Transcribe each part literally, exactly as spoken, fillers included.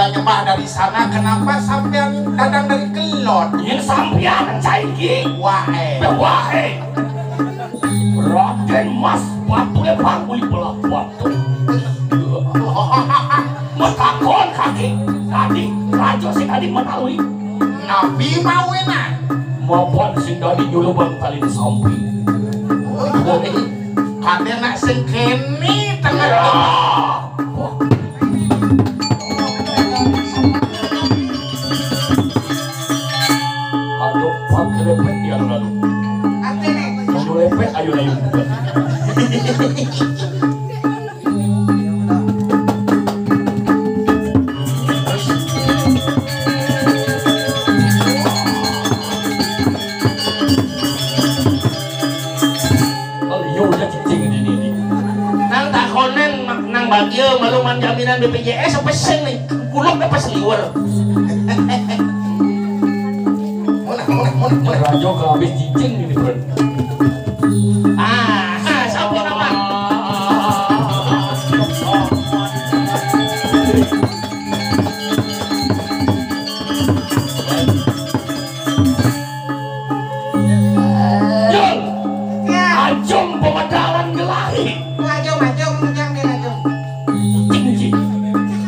Nyembah dari sana, kenapa sampean datang dari kelon? Yen sampean cai iki. Wae. Wae. Raden Mas Batu Lepang kuli belah batu. Metakon kaki tadi raja sing tadi menawi. Nabi mawinan. Mapan sing tadi nyulubang tali sampi. Woi, kadang nak sing kene tengah. Ya. Aduh, pakai lepet dia lalu. Ayo lepet, ayo ayo. Oh, iya, udah cicing ini, ini. Nang takonen, nang bagia, malu man jaminan B P J S apa sing nih? Kuluk apa seliwer? Munah, munah, munah, munah. Rajo ke habis cicing ini, bro. Ah, ah, sampun apa? Yul. Ya. Ajung pemedalan gelahi. Ajung, ajung, ujang dia ajung. Cing, cing.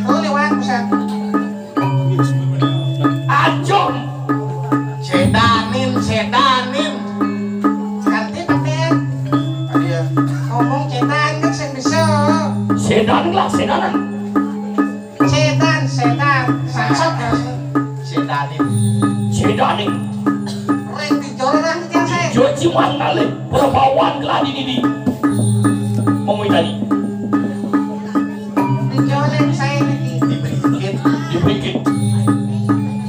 Oh, lewat pusat. Ajung. Sedanin, sedanin. Ganti pakai. Tadi ya. Ngomong sedanin, saya bisa. Sedan lah, sedanan. Setan, setan, sangsot ya. Sedanin. Sedanin. Reng di jororan tiang saya. Joji manale, perempuan geladi didi. Mengui tadi. Di jororan saya lagi. Diberikit. Diberikit.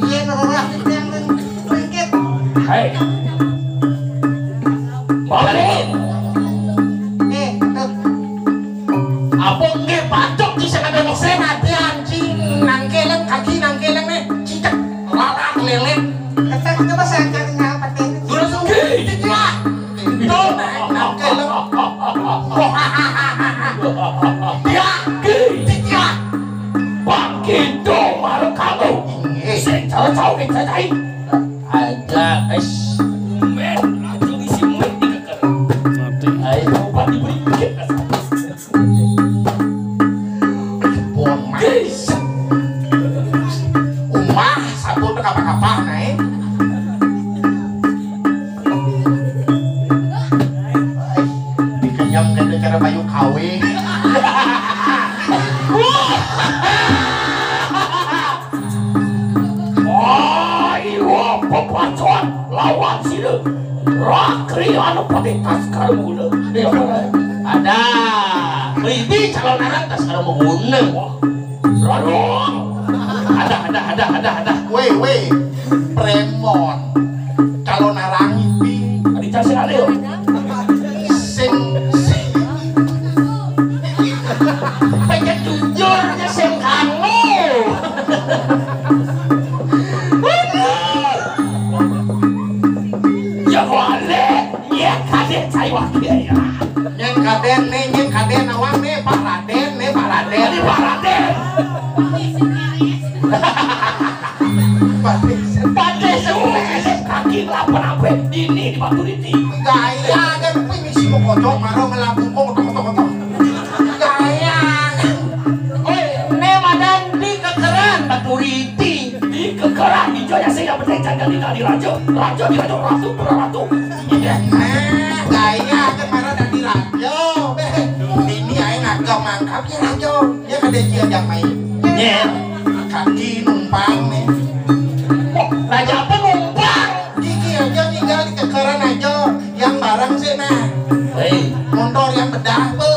Iya, norolah di tiang, Reng. Berikit. Hei. Balik. Eh, tuh. Apa nggih batuk ki sing ada mesin ati anjing nangkeleng kaki nangkeleng nih cicak lalat leleng. Ketek itu pas aja tinggal pakai. Dulu suki. Wah. Itu nangkeleng. Ya. Bang Kinto marang kamu. Sing cocok kita cai. Ada es. Men, langsung isi men dikeker. Ayo, obat diberi. Bon, Mas. Umah, sabun kapah-kapah, naik. Dikenyang dengan cara bayu kawe. Ayo, pepacuan lawan sila. Rakri anu pati taskar guna. Ada. Ini calon anak taskar guna. Radung. Ada, ada, ada, ada, ada. Weh, weh. Premon. Calon arang ipi. Tadi casih ada ya? Sing, sing. Pengen jujur aja sing kamu. Ya boleh. Nyén kadén cai wakil ya. Nyén kadén né, nyén kadén awang né, Pak Radén né, Pak Radén. Ini Pak Radén. Pak Radén. Pak Radén. Kaki ngelapan apa? Dini di Batu Riti. Gaya aja, kuwi misi mau kocok, marah ngelabuh, mau kocok, kocok, kocok. Gaya. Oi, né madan di kekeran Batu Riti. Di kekeran ijo ya sing yang penting jangan di tadi raja. Raja di raja ratu, ratu. Nah, gaya aja marah dadi raja. Beh, ini ae ngagem mangkap ya raja. Ya kada cia jang main. Nyén. Kaki numpang nih. Oh, raja apa numpang? Iki aja tinggal di kekeran aja. Yang bareng sih nah. Hei. Motor yang bedah, Bu.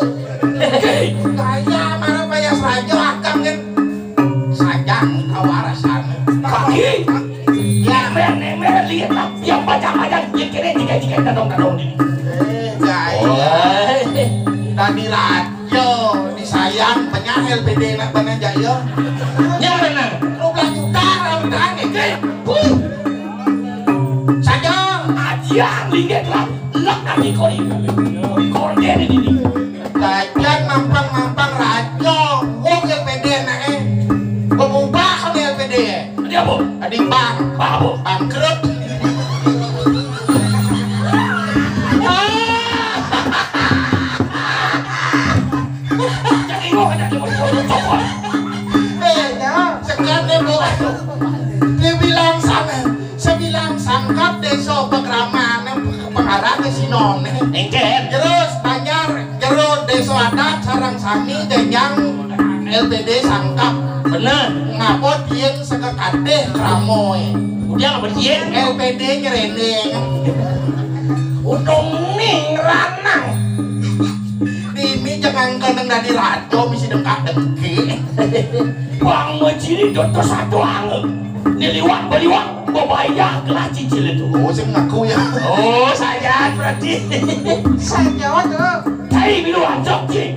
Hei. Gaya marah payas raja akang kan. Sajang kawarasan. Kaki. Ya. Nemer, nemer, lihat lah. Yang baca-baca, yang kira jika-jika dadong-dadong ini. Eh, gaya. Oi. Tadi raja disayang, penyahil P D nak bener jaya. Yang bener. Dua belas juta, orang tangan, eh. Huh. Saja. Ajian, linggit lah. Lek kami kori. Korden ini. Jajan mampang-mampang raja, wong yang pede anake. Bebubah Di bank. Babu. Bangkrut. Jadi lu ada di cokot. Eh, ya, sekian deh, Bu. Dibilang sang, sebilang sangkap desa Pakraman, pengarah ke Sinone. Engken. Terus banjar, jero desa adat sareng sami jenjang L P D sangkap. Bener. Ngabot yen sekekatih kramoe. Udah ngabot yen? L P D nyerene. Untung ning ranang. Dini jangan keneng dadi raja misi dengkak-dengki. Bang Mejiri dodo satu ange. Ni liwat beliwat bebayar kelah cicil itu. Oh, sing ngaku ya. Oh, saya berarti. Saya jawab tuh. Cai bilu ancok, Ci.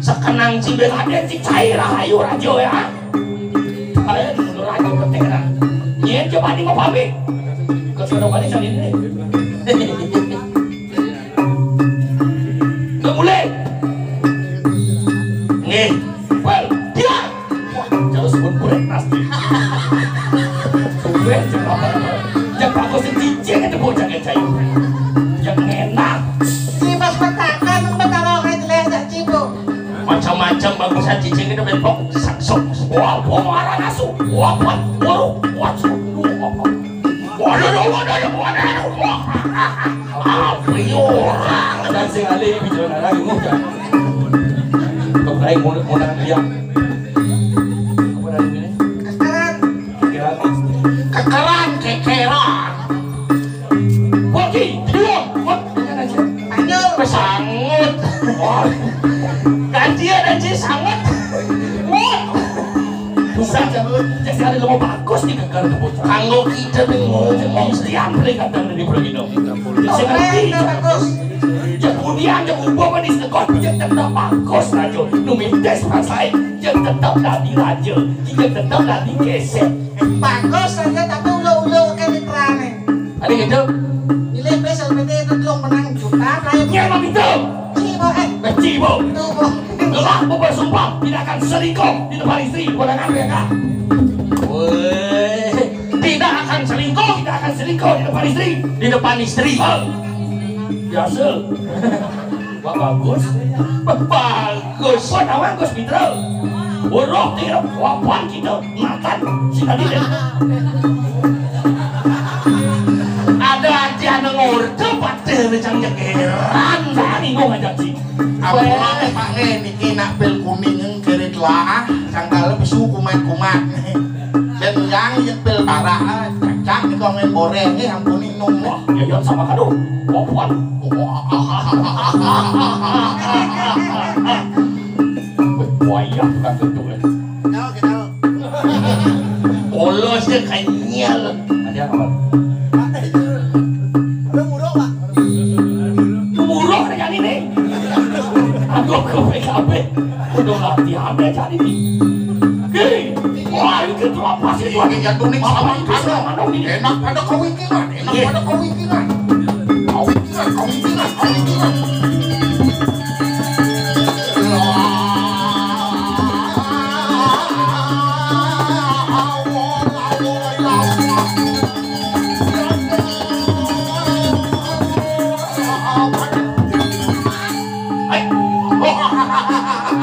Sekenang Ci Beladen, Ci, cai rahayu raja ya. Cai dulu raja penting lah. Nyen coba di mau pamit. Ke sono kali sini. Udah mulai. Nggih. Well, dia. Wah, jauh sebut buret pasti. Buret, jangan apa-apa. Yang bagus sing cincin itu bocah kayak cai. Yang enak. Ci pas petakan, petaroke jelas dak cibuk. Macam-macam bagusan cincin itu bepok. Saksok. Wah, wah, marah nasu. Wah, wah, buruk. Wah, sudu. Waduh, waduh, waduh, waduh. Apa ya orang? Dan sing alih bicara narang, ngono kan. Keberai mulut-mulut dia. Apa tadi ini? Kekeran. Kekeran. Kekeran, kekeran. Bagi, dia, mut. Ayo. Pesangut. Wah. Ganti ya, ganti sangut. Mut. Bisa, jadi ada lebih bagus di gegar kebun. Kanggo kita nih ngomong, ngomong setiap kali kadang dari Pulau Gino. Sing ngerti. Oke, udah bagus. Ya, kemudian, ya, umpama di sekolah, ya, tetap bagus aja. Nu mintes pas lain, ya, tetap dadi raja. Ya, tetap dadi gesek. Bagus aja, tapi ulo-ulo ke mitrane. Ada gitu? Pilih bes L P T itu dong menang juta, kayak Nyai mau gitu. Cibo, eh. Eh, Cibo. Tuh, Bo. Telah bersumpah tidak akan selingkuh di depan istri, keponakan mereka. Weh, tidak akan selingkuh, tidak akan selingkuh di depan istri. Di depan istri. Oh. Biasa. Wah, bagus. Bagus. Wah, nawan Gus Mitra. Weruh tirep wapan kita makan si tadi deh. Ada ati anu ngurdu patih ni cang jegeran. Tani mau ngajak si. Apa Pak nge niki nak pil kuning kiri telah, sangkal bisu kumat-kumat. Dan yang yang pil parah, cacak ni kau main boreng ni, ampun ni nung. Wah, ya, ya, sama kado. Wapan. Wayah bukan tentu, eh. Tahu, kita tahu. Polos je kenyal. Ada apa? Ada itu. Ada buruk, Pak. Buruk dengan ini. Aku ke P K B. Udah latihan deh jadi ini. Hei, wah, itu tuh apa sih? Ini jantung nih sama apa ini? Enak pada kawitingan, enak pada kawitingan. Kawitingan, kawitingan, kawitingan.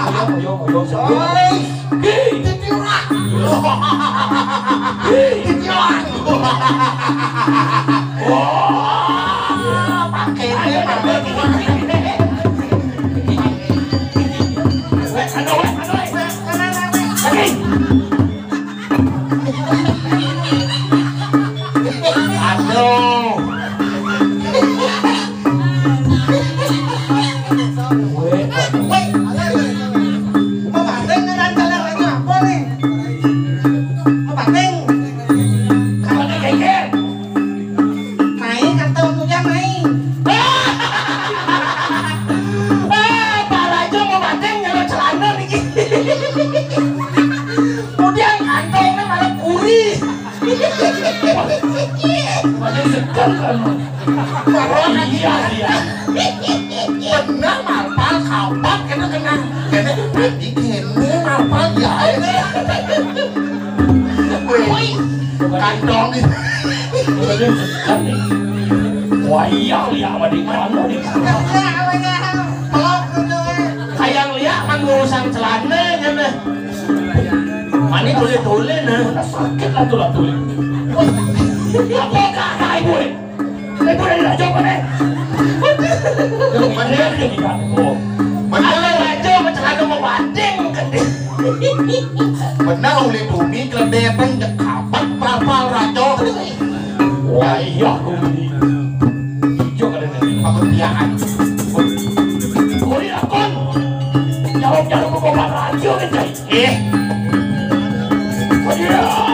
Ayo, ayo, ayo, ayo. Hei, titiuran. Hei, titiuran. Wah, pakai dia, pakai. Aduh, aduh. Weh, weh. Mau banding dengan jalan aja apa nih? Mau banding? Kalau digeger. Mai, kata Bujang, mai. Ah, Pak Raja mau banding nyelot celana niki. Kemudian kantongnya malah kuri. Wajah seger kan. Iya, iya. Bener, marpal kapak kena, kena, kena. Tadi kene marpal ya ini. Woi. Wayah liak mah di mana di. Pelok gitu, eh. Hayang liak kan ngurusang celana nya mah. Mani tulis-tulis nah. Sakit lah tulah tulis. Apa kakak ibu, eh? Ibu dari raja mana? Yang mana? Yang di kampung. Mana raja mah celana mau banding ke dia. Benar uli bumi keledeteng jekapet papal raja. Wah, iya, aku beli. Ijo kada nih. Apa piaan? Uli lakon. Jawab, jawab, aku mau raja nih, cai. Eh. Iya.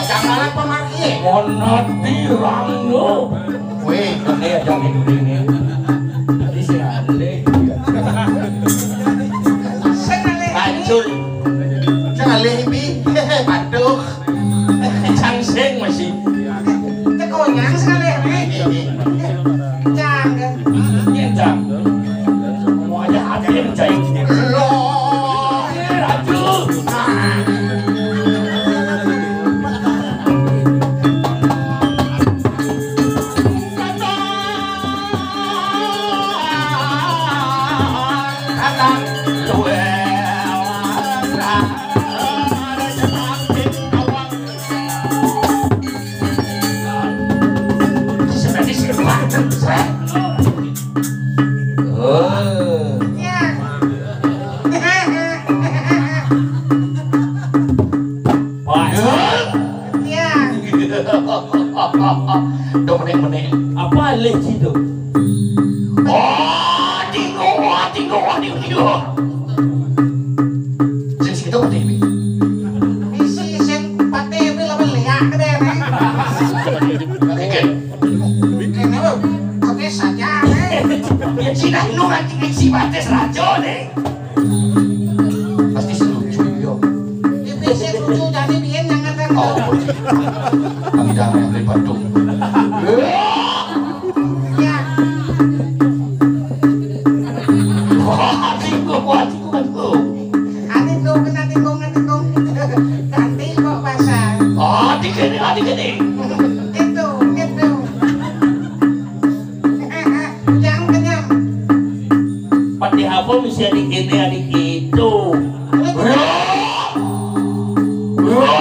Jangan apa marki. Monat tirang lo. Weh, ini aja ini. Tadi si Ale. Hancur. Jangan lebi. Aduh. Cangsing masih. Tekonyang sekali. Cang. Iya, cang. Semuanya hadir, cai. Loh. Aduh. Oh. Wah. Iya. Dong, meneng-meneng. Apa leh situ? Oh, tinggal, wah, tinggal, wah, tinggal, tinggal. Sing situ apa, Dewi? Isi sing pati, tapi lebih liak deh, Neng. Oke. Ini, oke saja, Neng. Ya, Cina, lu lagi isi batis rajo, Neng. Pasti setuju, yo. Di fisik lucu, jadi bikin jangan kan. Oh, kami jangan yang di Bandung. Ya. Wah, tinggu, wah, tinggu, tinggu. Ati tuh, kena tinggu, kena tinggu. Ganti kok pasal. Oh, tinggi nih, oh, tinggi nih. Itu, itu. Ujang kenyang. Pati apa mesti adik ini, adik itu? Bro! Bro!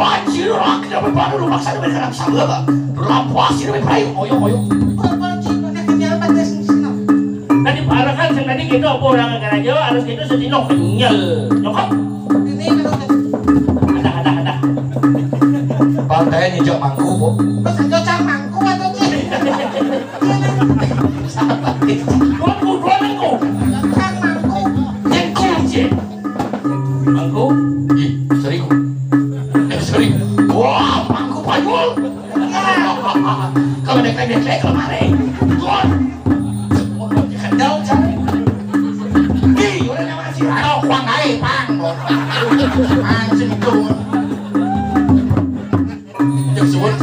Wajir, laki sampai baru lu maksa sampai dalam sangga. Berapa sih sampai perayu? Oyo, oyo. Apa sih? Mana kenyal pada sini? Tadi parakan sing tadi gitu apa orang ngarajo harus gitu sedino kenyal. Nyokap. Ini kalau ada, ada, ada. Pantai nyejak mangku, Bu. Terus nyejak mangku atau cik? Dua minggu, dua minggu. Kan mangku. Minggu, cik. Mangku? Ih, seribu. Eh, seribu. Wah, mangku payul. Kalau deklek-deklek kemarin. Tuan. Kendal, cik. Ih, udah nama si Rano, uang ae, pang. Anjing itu. Jeng suwun.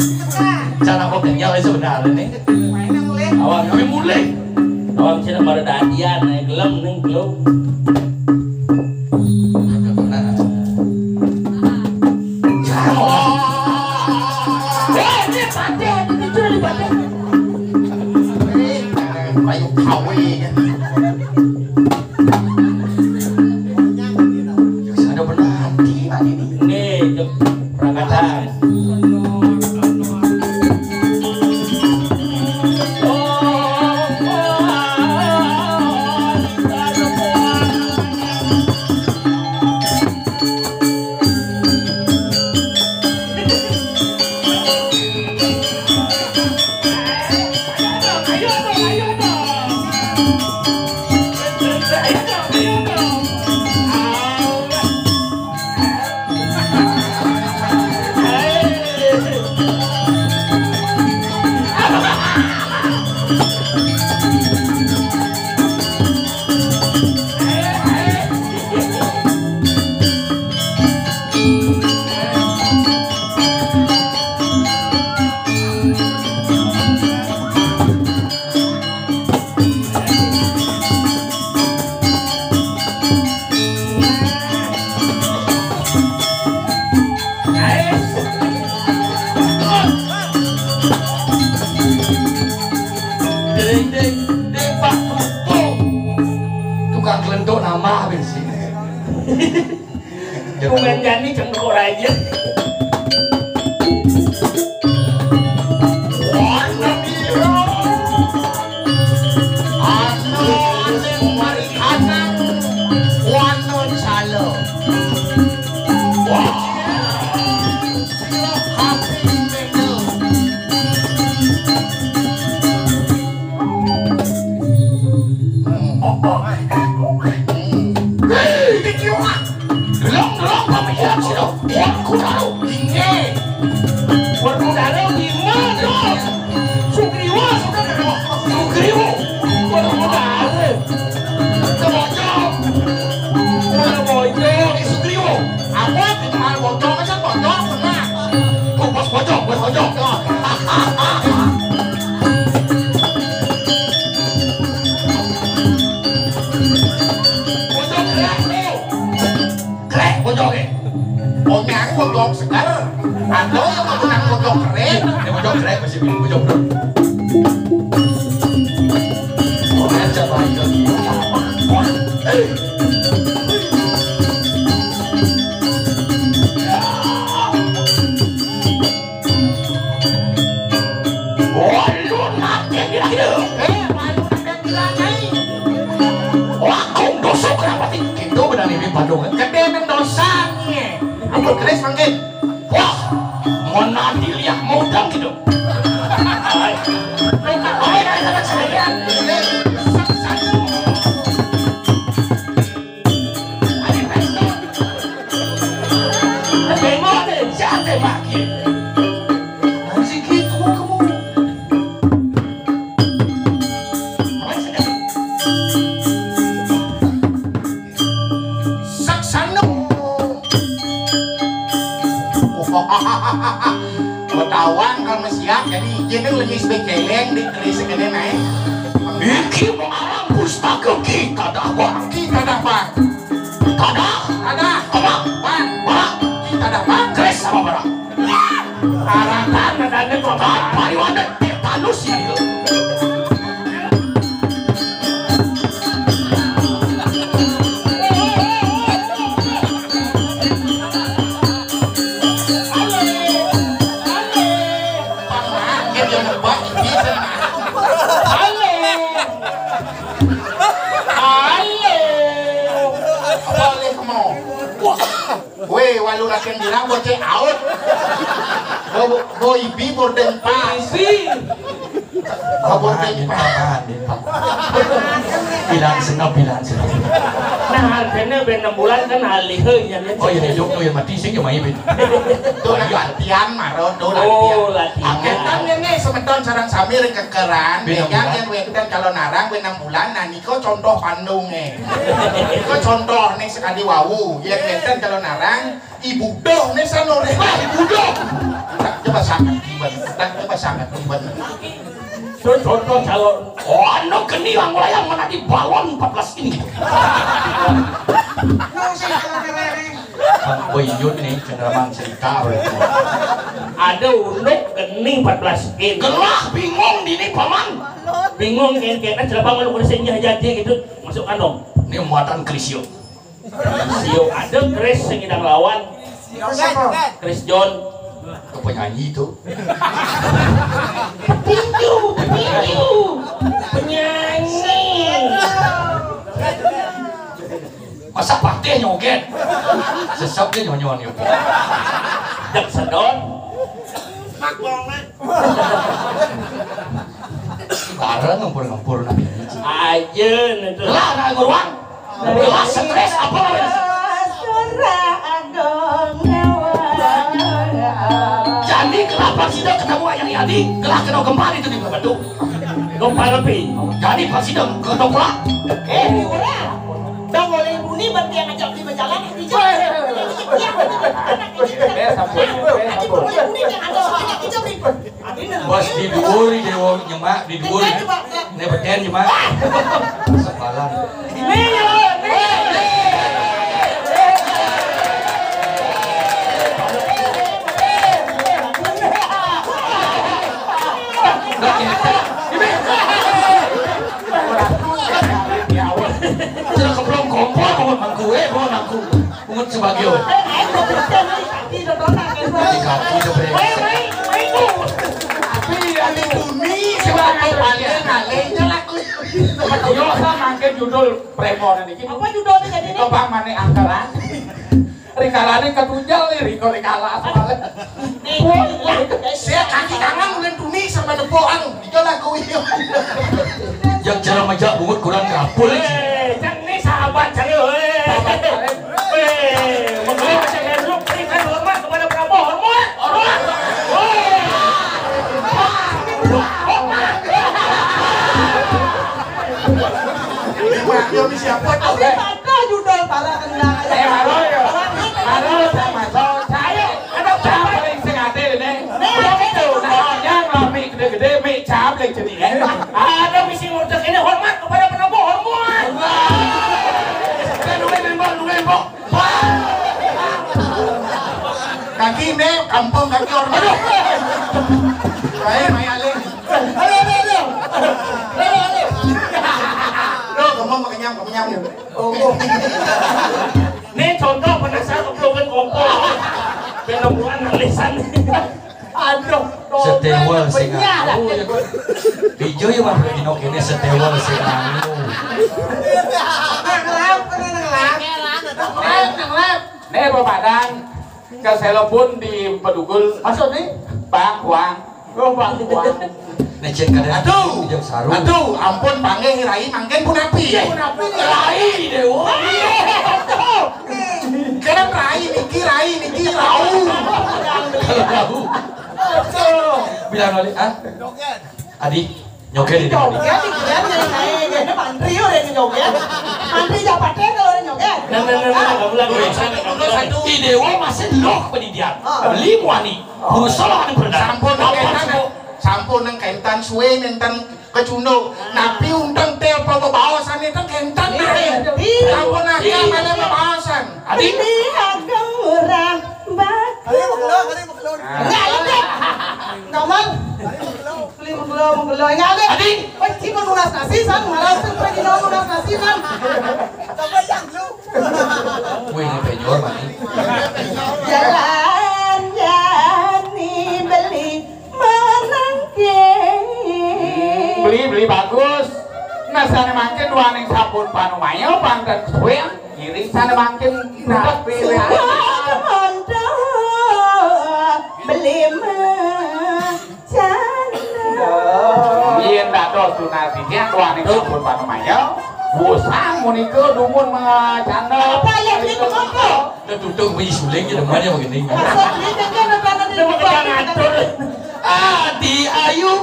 Cara kok kenyal sebenarnya nih. Awak kami mulai. Awak sini pada dadian, naik gelem nih, gelem. Wah, ini pate, ini sudah dipate. Ayo, kawin. Ada benar hati, Pak, ini. Nih, jeng perangkatan. Tang kelentuk nambah bensin. Jangan. Bukan jani cengkok aja. Warna biru. Anu aning mari kanang. Warna calo. Wah. Sila hati minggu. Hei, Tio, ah. Delong, delong, pamikiran sino. Kuat kudaru. Inggih. Kuat kudaru di mana? Sugriwa, sudah kenal. Sugriwa. Kuat kudaru. Kebocor. Kuat bocor. Sugriwa. Apa? Kita malah bocor, macam bocor, pernah. Tuh, bos bocor, bos bocor. Bojog krek, bro. Krek bojog, eh. Onyang bojog seger. Ada yang mau menang bojog krek. Ini bojog krek masih bojog, bro. Onyang coba itu. Eh. Walu nate gila-gila. Eh, walu nate gila-gila. Wah, kong dosa kenapa sih? Gitu benar ini Bandung. Gede nang dosa nih. Ampun, keris mangkin. Wah, mau nanti lihat mau udang gitu. Ayo, ayo, ayo, ayo. Tembak deh, jangan tembak. Masih gitu kamu. Saksana. Ketawang kalau siap, jadi izin lemis bekeleng di keris sekene naik. Iki mengarang pustaka kita dah, Bang. Kita dah, Bang. Tadah. Tadah. Apa? Bang. Bang. Kita dah, Bang. Keris sama barang. Aratan nadane kota pariwane tetanus ya. Halo. Halo. Boleh mau. Weh, walu rakyat bilang bocah out. Bo, bo ibi borden pas. Ibi. Bo borden pas. Bilang senep, bilang senep. Nah, harganya ben enam bulan kan alih ya. Oh iya, hidup tuh yang mati sih cuma ibi. Tuh latihan maro tuh latihan. Oh, latihan. Akhirnya nih semeton sarang samir kekeran, yang yang wedan kalau narang ben enam bulan, nah niko contoh pandung nih. Niko contoh nih sekali wawu, yang wedan kalau narang Ibudoh ne sano reba ibudoh. Tak coba sangat tiban, tak coba sangat tiban. Itu contoh calon. Oh, anu geni yang mulai yang mana di balon empat belas ini. Bang Boy Yun nih, cenderamang cerita. Ada unduk geni empat belas in. Gelah bingung di ini paman. Bingung kayak kayak celapang lu kudu senjah jadi gitu masuk kantong. Ini muatan keris yuk. Sio ada keris sing idang lawan. Keris John. Ke penyanyi itu. Petinju, petinju. Penyanyi. Masa patih nyoget? Sesep dia nyonyon yuk. Dak sedon. Bareng ngempur-ngempur nabi. Aja itu. Lah, nah, nguruan. Wah, stres apa namanya? Surah Agung Nyawa. Jadi kelapa sida ketemu ayang Yadi, telah kena gempar itu di Batu. Gempar lebih. Jadi pas sida ketoprak. Eh, di orang. Dah boleh bunyi berarti yang ngajak di berjalan, di jalan. Iya, benar. Anak kecil. Eh, sampun. Eh, sampun. Boleh bunyi yang ada banyak kecil. Pas di dhuwur iki wong nyemak di dhuwur. Nek beten nyemak. Sepalan. Ya Allah. Sudah keplong kompor, bangun mangku, eh, bangun mangku. Bungut sebagai. Di kaki udah brengsek. Tapi ada bumi, sebab ada alien, alien, laku. Yo, sama mangke judul Premon niki. Apa judulnya jadi ini? Kembang manik angkeran. Rikalane ketunjal nih, riko rikala soalnya. Nih, nih, nih. Saya kaki tangan udah tuni sama depokan. Itu lagu itu. Yang cara majak bungut kurang kapul. Eh, yang ini sahabat saya, eh. Sahabat saya. Eh, menurut saya, lu berikan hormat kepada Prabowo. Hormat. Hormat. Hormat. Hormat. Ini Pak Yomi siapa tuh? Tapi ada judul para kendang. Eh, halo, yo. Halo, sama so. Saya, ada siapa yang sengaja ini? Udah gitu, nah, yang lami gede-gede, mi cap lagi jadi, eh. Ada misi ngurus ini, hormat kepada penabuh, hormat. Wah. Kan dulu nembak, dulu nembak. Kaki ini kampung kaki orang. Aduh. Baik, main alih. Aduh, aduh, aduh. Aduh, aduh. Aduh, kamu mau kenyang, kenyang. Oh, oh. Ini contoh penasar keplungan kompor. Penemuan lisan. Aduh, setewal sing anu. Ijo ya mah dino kene setewal sing anu. Nang lap, nang lap. Nang lap, nang lap. Nih, Bapak Dang, ke selebun di Pedugul. Maksud nih? Bang, Wang. Oh, Bang, Wang. Necen kada. Aduh. Jeung sarung. Aduh, ampun, panggih Rai mangkin punapi. Punapi. Rai, Dewa. Kan Rai niki, Rai niki, Rau. Rau. Bilang balik, ah? Adi. Nyoget ini. Nyoget, ini kan yang naik, ini mantri, oh, yang nyoget. Mantri japatnya kalau ada nyoget. Nah, nah, nah, nah, kamu lagi. Wih, satu, satu. Di Dewa masih loh pendidikan. Ah. Beli muani. Guru salah anu berenang. Sampun nang kentan, sampun nang kentan suwe nenten kecunduk. Napi unteng téh apa bebaosan itu kentan. Iya, naé. Iya. Sampun akeh malah bebaosan. Adi. Ini agak murah, Mbak. Ayo, bekelon, ayo, bekelon. Enggak, enggak. Enggak, Mang. Ayo, bekelon. Beli menggelau, menggelau. Enggak ada. Adi. Wah, cik, nunas nasi, san. Malah tuh pergi nunas nasi, san. Coba yang lu. Wih, ini penjor, Mang. Jalan jani beli manangke. Beli, beli bagus. Nah, sana mangkin duaning sampun panumaya, panten suwe, ngiring sana mangkin. Nah, sudah pilih. Mondo beli mah. Canda. Yén dados tunas titiang duaning sampun panumaya, wusang munika dumun macanda. Apa ya, beli mengapa? Udah tutup beli suling ya, demen ya begini. Maksud beli tengah, tengah, tengah, tengah, ngatur. Adi Ayu.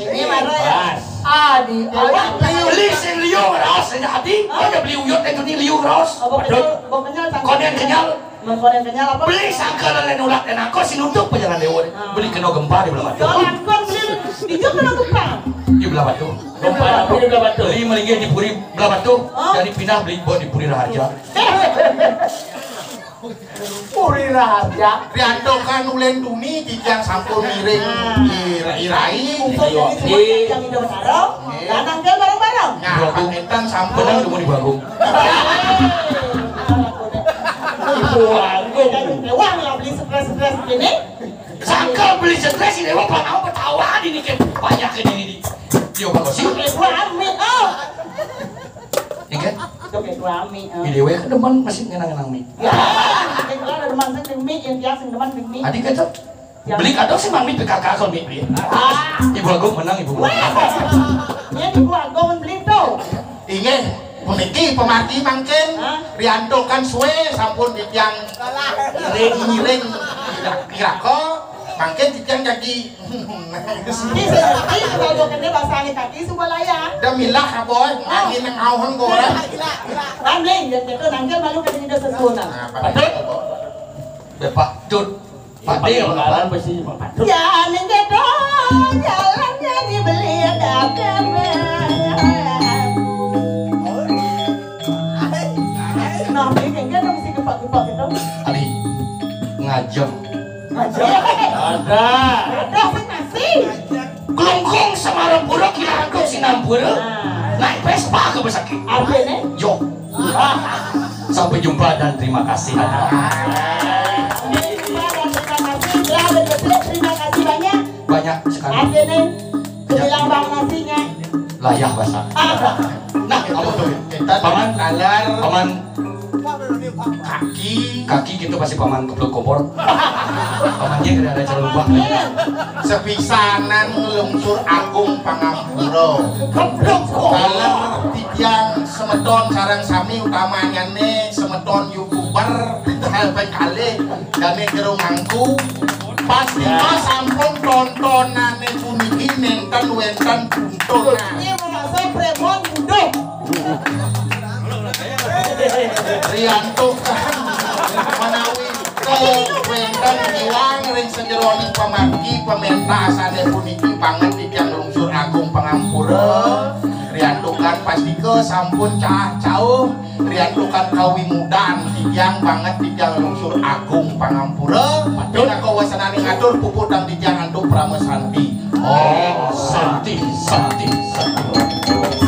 Ini marah ya? Adi Ayu. Beli sing liu raos, ya, Adi. Hah? Ada beli uyut, eh, ini liu raos. Apa betul? Betul. Bau kenyal, tangkap. Konen kenyal. Mengkonen kenyal apa? Beli sangka lelen ulat enako sinutup pajalan dewa. Ah. Beli kena gempa di Belah Batu. Jalan kon beli. Ijo kena gempa. Di Belah Batu. Gempa apa di Belah Batu? Beli melinggih di Puri Belah Batu. Ah. Jadi pindah beli buat di Puri Raharja. Puri Raharja. Riantokan ulen tuni titiang sampun miring. Ah. Ira-irai. Mumpung jadi semua yang hidup bareng. Oke. Lanang dia bareng-bareng. Nah, paketan sampun. Bener, nemu di Bagong. Ibu Agung. Wah, nggak beli stres-stres gini. Sangka beli stres ini, wah, panau ketawa di niki banyak ini, ini. Yo, bagus sih. Ibu Ami, oh. Ini kan? Oke, Ibu Ami, oh. Ini dewe kan demen masih ngenang-ngenang mi. Ya, kalau ada demen sing demi, yang dia sing demen demi. Adi kata, beli kado sih mami P K K kon mi beli. Ah. Ibu Agung menang, Ibu Agung. Wah. Ya, Ibu Agung beli tuh. Inggih, puniki pemargi mangkin. Hah? Rianto kan suwe sampun titiang ngiring-ngiring piraka, mangkin titiang jagi. Ini sing ngerti, kalau kene bahasane kaki suba layang. Demilah, Aboy, angin nang auhun goreng. Ramling, dia kata nangkil malu kene kita sesuunan. Nah, betul. Bepak, Jud. Pati, Pak Jalan pasti Pak Patut. Jalan gedong, jalan jadi beli ada. Nah, ini kan mesti gepak-gepak gitu. Ali, ngajeng. Ngajeng. Ada. Ada sih masih. Kelungkung semarang buruk, ya aku sinampura. Nah. Naik Vespa ke Besaki. Artinya? Yo. Sampai jumpa dan terima kasih. Terima kasih. Ya, betul. Terima kasih banyak. Banyak sekali. Artinya, kebilang bang nasinya. Layah basah. Apa? Nah, apa tuh? Kita Paman, talar paman, kaki kaki gitu pasti paman kepluk kompor. Pamannya kena ada calon buah. sepisanan ngelungsur agung pangampura. Kepluk kok. Talar titiang semeton sareng sami utamanyane semeton youtuber hal kalih dane jero ngangku. Pastika sampun tontonane puniki nenten wenten tuntunan. Ini merasa premon muda. Riantukan menawi wenten iwang ring sajeroning pamargi pamentasane puniki banget titiang lungsur agung pangampura. Riantukan pastika sampun cah cauh. Riantukan kawimudan titiang banget titiang lungsur agung pangampura. Pinaka wasanane ngatur puputang titiang antuk prama santi. Oh, santi, santi, santi.